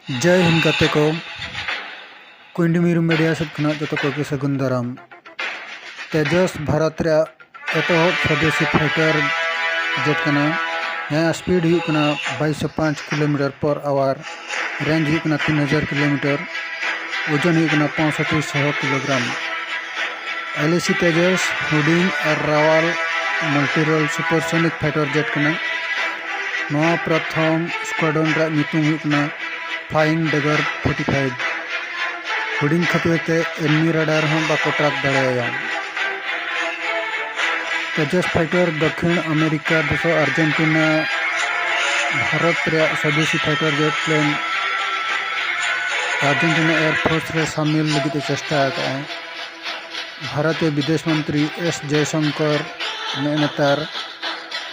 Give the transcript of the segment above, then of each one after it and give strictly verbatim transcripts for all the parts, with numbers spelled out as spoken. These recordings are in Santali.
ᱡᱟᱭ ᱦᱤᱱᱫ ᱜᱟᱛᱮ ᱠᱚ, ᱠᱩᱭᱤᱱᱰᱤ ᱢᱤᱨᱩ ᱢᱤᱰᱤᱭᱟ ᱥᱮᱫ ᱠᱷᱚᱱᱟᱜ ᱡᱚᱛᱚ ᱠᱚᱜᱮ ᱥᱟᱹᱜᱩᱱ ᱫᱟᱨᱟᱢ᱾ ᱛᱮᱡᱚᱥ ᱵᱷᱟᱨᱚᱛ ᱨᱮᱭᱟᱜ ᱮᱛᱚᱦᱚᱵ ᱥᱚᱫᱮᱥᱤ ᱯᱷᱟᱭᱴᱟᱨ ᱡᱮᱴ ᱠᱟᱱᱟ᱾ ᱱᱚᱣᱟ ᱥᱯᱤᱰ ᱦᱩᱭᱩᱜ ᱠᱟᱱᱟ ᱵᱟᱭᱤᱥᱥᱚ ᱯᱟᱸᱪ ᱠᱤᱞᱳᱢᱤᱴᱟᱨ ᱯᱚᱨ ᱟᱣᱟᱨ, ᱨᱮᱧᱡᱽ ᱦᱩᱭᱩᱜ ᱠᱟᱱᱟ ᱛᱤᱱ ᱦᱟᱡᱟᱨ ᱠᱤᱞᱳᱢᱤᱴᱟᱨ, ᱳᱡᱚᱱ ᱦᱩᱭᱩᱜ ᱠᱟᱱᱟ ᱯᱚᱸᱭᱥᱚᱴᱴᱤ ᱥᱚ ᱠᱤᱞᱳᱜᱨᱟᱢ᱾ ᱮᱞ ᱮ ᱥᱤ ᱛᱮᱡᱚᱥ ᱦᱩᱰᱤᱧ ᱟᱨ ᱨᱟᱣᱟᱞ ᱢᱟᱞᱴᱤᱨᱳᱞ ᱥᱩᱯᱟᱨᱥᱳᱱᱤᱠ ᱯᱷᱟᱭᱴᱟᱨ ᱡᱮᱴ ᱠᱟᱱᱟ᱾ ᱱᱚᱣᱟ ᱯᱨᱚᱛᱷᱚᱢ ᱥᱠᱣᱟᱰᱨᱚᱱ ᱨᱮᱭᱟᱜ ᱧᱩᱛᱩᱢ ᱦᱩᱭᱩᱜ ᱠᱟᱱᱟ ᱯᱷᱞᱟᱭᱤᱝ ᱰᱮᱜᱟᱨ ᱯᱷᱳᱨᱴᱤ ᱯᱷᱟᱭᱤᱵᱷ᱾ ᱦᱩᱰᱤᱧ ᱠᱷᱟᱹᱛᱤᱨ ᱛᱮ ᱮᱱᱢᱤ ᱨᱟᱰᱟᱨ ᱦᱚᱸ ᱵᱟᱠᱚ ᱴᱨᱟᱠ ᱫᱟᱲᱮᱭᱟᱭᱟ᱾ ᱛᱮᱡᱚᱥ ᱯᱷᱟᱭᱴᱟᱨ ᱫᱚᱠᱷᱤᱱ ᱟᱢᱮᱨᱤᱠᱟ ᱫᱤᱥᱚᱢ ᱟᱨᱡᱮᱱᱴᱤᱱᱟ ᱵᱷᱟᱨᱚᱛ ᱨᱮᱭᱟᱜ ᱥᱚᱫᱮᱥᱤ ᱯᱷᱟᱭᱴᱟᱨ ᱡᱮᱴ ᱯᱞᱮᱱ ᱟᱨᱡᱮᱱᱴᱤᱱᱟ ᱮᱭᱟᱨ ᱯᱷᱳᱨᱥ ᱨᱮ ᱥᱟᱢᱤᱞ ᱞᱟᱹᱜᱤᱫ ᱮ ᱪᱮᱥᱴᱟ ᱟᱠᱟᱫᱼᱟ᱾ ᱵᱷᱟᱨᱚᱛᱤᱭᱚ ᱵᱤᱫᱮᱥ ᱢᱚᱱᱛᱨᱤ ᱮᱥ ᱡᱚᱭᱥᱚᱝᱠᱚᱨ ᱱᱮᱜᱼᱮ ᱱᱮᱛᱟᱨ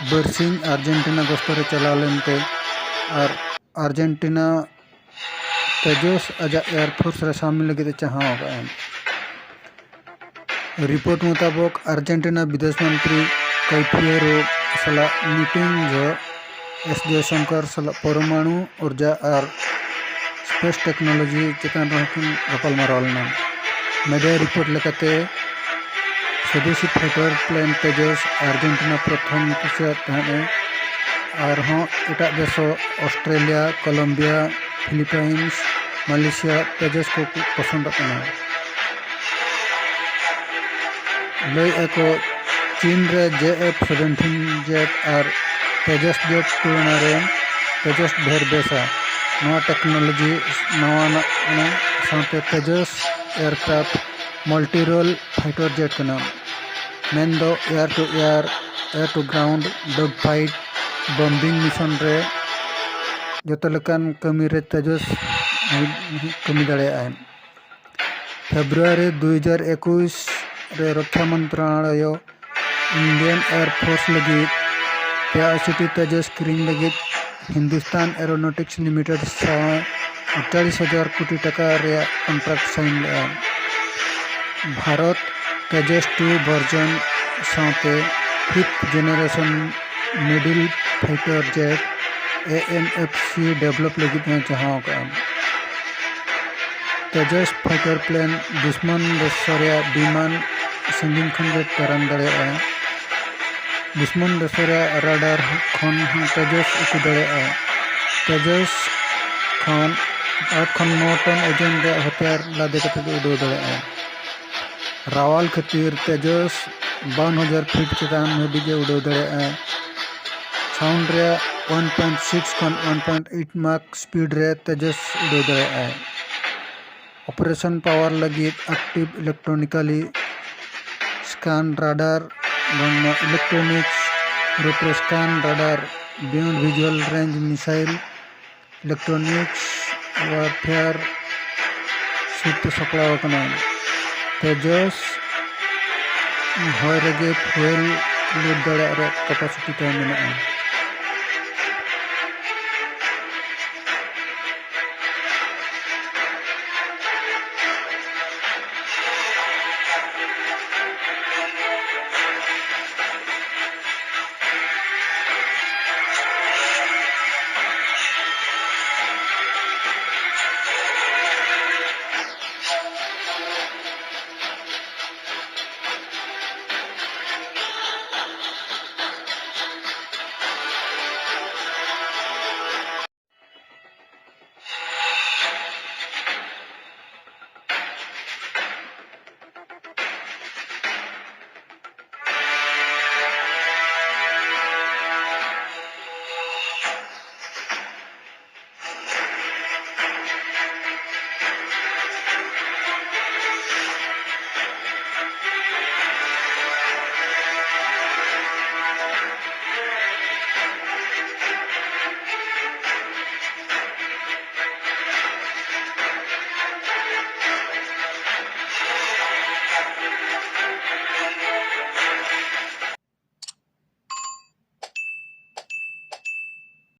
ᱵᱟᱨᱥᱤᱧ ᱟᱨᱡᱮᱱᱴᱤᱱᱟ ᱜᱚᱥᱛᱚ ᱨᱮ ᱪᱟᱞᱟᱣ ᱞᱮᱱᱛᱮ ᱟᱨ ᱟᱨᱡᱮᱱᱴᱤᱱᱟ ᱛᱮᱡᱚᱥ ᱟᱡᱟᱜ ᱮᱭᱟᱨ ᱯᱷᱳᱨᱥ ᱨᱮ ᱥᱟᱢᱤᱞ ᱞᱟᱹᱜᱤᱫ ᱮ ᱪᱟᱦᱟᱣ ᱟᱠᱟᱫᱼᱟ᱾ ᱨᱤᱯᱳᱨᱴ ᱢᱩᱛᱟᱵᱚᱠ, ᱟᱨᱡᱮᱱᱴᱤᱱᱟ ᱵᱤᱫᱮᱥ ᱢᱚᱱᱛᱨᱤ ᱠᱟᱭᱯᱷᱤᱭᱮᱨᱳ ᱥᱟᱞᱟᱜ ᱢᱤᱴᱤᱝ ᱡᱚᱦᱚᱜ ᱮᱥ ᱡᱚᱭᱥᱚᱝᱠᱚᱨ ᱥᱟᱞᱟᱜ ᱯᱚᱨᱚᱢᱟᱬᱩ ᱩᱨᱡᱟ ᱟᱨ ᱥᱯᱮᱥ ᱴᱮᱠᱱᱳᱞᱚᱡᱤ ᱪᱮᱛᱟᱱ ᱨᱮᱦᱚᱸ ᱠᱤᱱ ᱜᱟᱯᱟᱞᱢᱟᱨᱟᱣ ᱞᱮᱱᱟ᱾ ᱢᱤᱰᱤᱭᱟ ᱨᱤᱯᱳᱨᱴ ᱞᱮᱠᱟᱛᱮ, ᱥᱚᱫᱮᱥᱤ ᱯᱷᱟᱭᱴᱟᱨ ᱯᱞᱮᱱ ᱛᱮᱡᱚᱥ ᱟᱨᱡᱮᱱᱴᱤᱱᱟ ᱯᱨᱚᱛᱷᱚᱢ ᱠᱩᱥᱤᱭᱟᱜ ᱛᱟᱦᱮᱸᱫ ᱮ᱾ ᱟᱨᱦᱚᱸ ᱮᱴᱟᱜ ᱫᱮᱥᱚ ᱚᱥᱴᱨᱮᱞᱤᱭᱟ, ᱠᱚᱞᱚᱢᱵᱤᱭᱟ, ᱯᱷᱤᱞᱤᱯᱟᱭᱤᱱᱥ, ᱢᱟᱞᱮᱥᱤᱭᱟ ᱛᱮᱡᱚᱥ ᱠᱚ ᱯᱚᱥᱚᱸᱫᱚᱜ ᱠᱟᱱᱟ᱾ ᱞᱟᱹᱭ ᱟᱠᱚ ᱪᱤᱱ ᱨᱮ ᱡᱮ ᱮᱯᱷ ᱥᱮᱵᱷᱮᱱᱴᱤᱱ ᱡᱮᱴ ᱟᱨ ᱛᱮᱡᱚᱥ ᱡᱮᱴ ᱛᱩᱞᱚᱱᱟ ᱨᱮ ᱛᱮᱡᱚᱥ ᱰᱷᱮᱨ ᱵᱮᱥᱟ᱾ ᱱᱚᱣᱟ ᱴᱮᱠᱱᱳᱞᱚᱡᱤ ᱱᱟᱣᱟᱱᱟᱜ ᱠᱟᱱᱟ, ᱥᱟᱶᱛᱮ ᱛᱮᱡᱚᱥ ᱮᱭᱟᱨᱠᱨᱟᱯᱷᱴ ᱢᱟᱞᱴᱤᱨᱳᱞ ᱯᱷᱟᱭᱴᱟᱨ ᱡᱮᱴ ᱠᱟᱱᱟ, ᱢᱮᱱᱫᱚ air to air, air to ground, dog fight, bombing mission ᱨᱮ ᱡᱚᱛᱚ ᱞᱮᱠᱟᱱ ᱠᱟᱹᱢᱤ ᱨᱮ ᱛᱮᱡᱚᱥ ᱠᱟᱹᱢᱤ ᱫᱟᱲᱮᱭᱟᱜᱼᱟᱭ᱾ ᱯᱷᱮᱵᱽᱨᱩᱣᱟᱨᱤ ᱫᱩ ᱦᱟᱡᱟᱨ ᱮᱠᱩᱥ ᱨᱮ ᱨᱚᱠᱠᱷᱟ ᱢᱚᱱᱛᱨᱚᱱᱟᱞᱚᱭ ᱤᱱᱰᱤᱭᱟᱱ ᱮᱭᱟᱨ ᱯᱷᱳᱨᱥ ᱞᱟᱹᱜᱤᱫ ᱯᱮ ᱟᱭ ᱥᱤ ᱴᱤ ᱛᱮᱡᱚᱥ ᱠᱤᱨᱤᱧ ᱞᱟᱹᱜᱤᱫ ᱦᱤᱱᱫᱩᱥᱛᱟᱱ ᱮᱨᱳᱱᱚᱴᱤᱠᱥ ᱞᱤᱢᱤᱴᱮᱰ ᱥᱟᱶ ᱟᱴᱪᱟᱞᱤᱥ ᱦᱟᱡᱟᱨ ᱠᱳᱴᱤ ᱴᱟᱠᱟ ᱨᱮᱭᱟᱜ ᱠᱚᱱᱴᱨᱟᱠᱴ ᱥᱟᱭᱤᱱ ᱞᱮᱫᱼᱟ᱾ ᱵᱷᱟᱨᱚᱛ ᱛᱮᱡᱚᱥ ᱴᱩ ᱵᱷᱟᱨᱡᱚᱱ ᱥᱟᱶᱛᱮ ᱯᱷᱤᱯᱛᱷ ᱡᱮᱱᱟᱨᱮᱥᱚᱱ ᱢᱤᱰᱤᱞ ᱯᱷᱟᱭᱴᱟᱨ ᱡᱮᱴ ᱮ ᱮᱱ ᱮᱯᱷ ᱥᱤ ᱰᱮᱵᱷᱞᱚᱯ ᱞᱟᱹᱜᱤᱫ ᱦᱚᱸ ᱪᱟᱦᱟᱣ ᱟᱠᱟᱫᱼᱟ᱾ ᱛᱮᱡᱚᱥ ᱯᱷᱟᱭᱴᱟᱨ ᱯᱞᱮᱱ ᱫᱩᱥᱢᱚᱱ ᱫᱮᱥ ᱨᱮᱭᱟᱜ ᱵᱤᱢᱟᱱ ᱥᱟᱺᱜᱤᱧ ᱠᱷᱚᱱ ᱜᱮ ᱛᱟᱲᱟᱢ ᱫᱟᱲᱮᱭᱟᱜᱼᱟ᱾ ᱫᱩᱥᱢᱚᱱ ᱫᱮᱥ ᱨᱮᱭᱟᱜ ᱨᱟᱰᱟᱨ ᱠᱷᱚᱱ ᱦᱚᱸ ᱛᱮᱡᱚᱥ ᱩᱠᱩ ᱫᱟᱲᱮᱭᱟᱜᱼᱟ᱾ ᱛᱮᱡᱚᱥ ᱠᱷᱚᱱ ᱟᱴ ᱠᱷᱚᱱ ᱱᱚ ᱴᱚᱱ ᱳᱡᱚᱱ ᱨᱮᱭᱟᱜ ᱦᱟᱛᱤᱭᱟᱨ ᱞᱟᱫᱮ ᱠᱟᱛᱮ ᱜᱮ ᱩᱰᱟᱹᱣ ᱫᱟᱲᱮᱭᱟᱜᱼᱟ᱾ ᱨᱟᱣᱟᱞ ᱠᱷᱟᱹᱛᱤᱨ ᱛᱮᱡᱚᱥ ᱵᱟᱣᱟᱱ ᱦᱟᱡᱟᱨ ᱯᱷᱤᱴ ᱪᱮᱛᱟᱱ ᱦᱟᱹᱵᱤᱡ ᱮ ᱩᱰᱟᱹᱣ ᱫᱟᱲᱮᱭᱟᱜᱼᱟ᱾ ᱥᱟᱣᱩᱱᱰ ᱨᱮᱭᱟᱜ ᱚᱣᱟᱱ ᱯᱚᱭᱮᱱᱴ ᱥᱤᱠᱥ ᱠᱷᱚᱱ one point eight Mach speed ᱨᱮ ᱛᱮᱡᱚᱥ ᱩᱰᱟᱹᱣ ᱫᱟᱲᱮᱭᱟᱜᱼᱟᱭ᱾ ᱚᱯᱟᱨᱮᱥᱚᱱ ᱯᱟᱣᱟᱨ ᱞᱟᱹᱜᱤᱫ ᱮᱠᱴᱤᱵᱷ ᱤᱞᱮᱠᱴᱨᱚᱱᱤᱠᱟᱞᱤ ᱥᱠᱟᱱ ᱨᱟᱰᱟᱨ ᱵᱟᱝᱢᱟ ᱤᱞᱮᱠᱴᱨᱚᱱᱤᱠᱥ ᱨᱩᱯ ᱨᱮ scan radar, beyond visual range missile, electronics warfare ᱥᱩᱨ ᱛᱮ ᱥᱟᱯᱲᱟᱣ ᱟᱠᱟᱱᱟ᱾ ᱛᱮᱡᱚᱥ ᱦᱚᱭ ᱨᱮᱜᱮ ᱯᱷᱩᱭᱮᱞ ᱞᱳᱰ ᱫᱟᱲᱮᱭᱟᱜ ᱨᱮᱭᱟᱜ ᱠᱮᱯᱟᱥᱤᱴᱤ ᱛᱟᱭ ᱢᱮᱱᱟᱜᱼᱟ᱾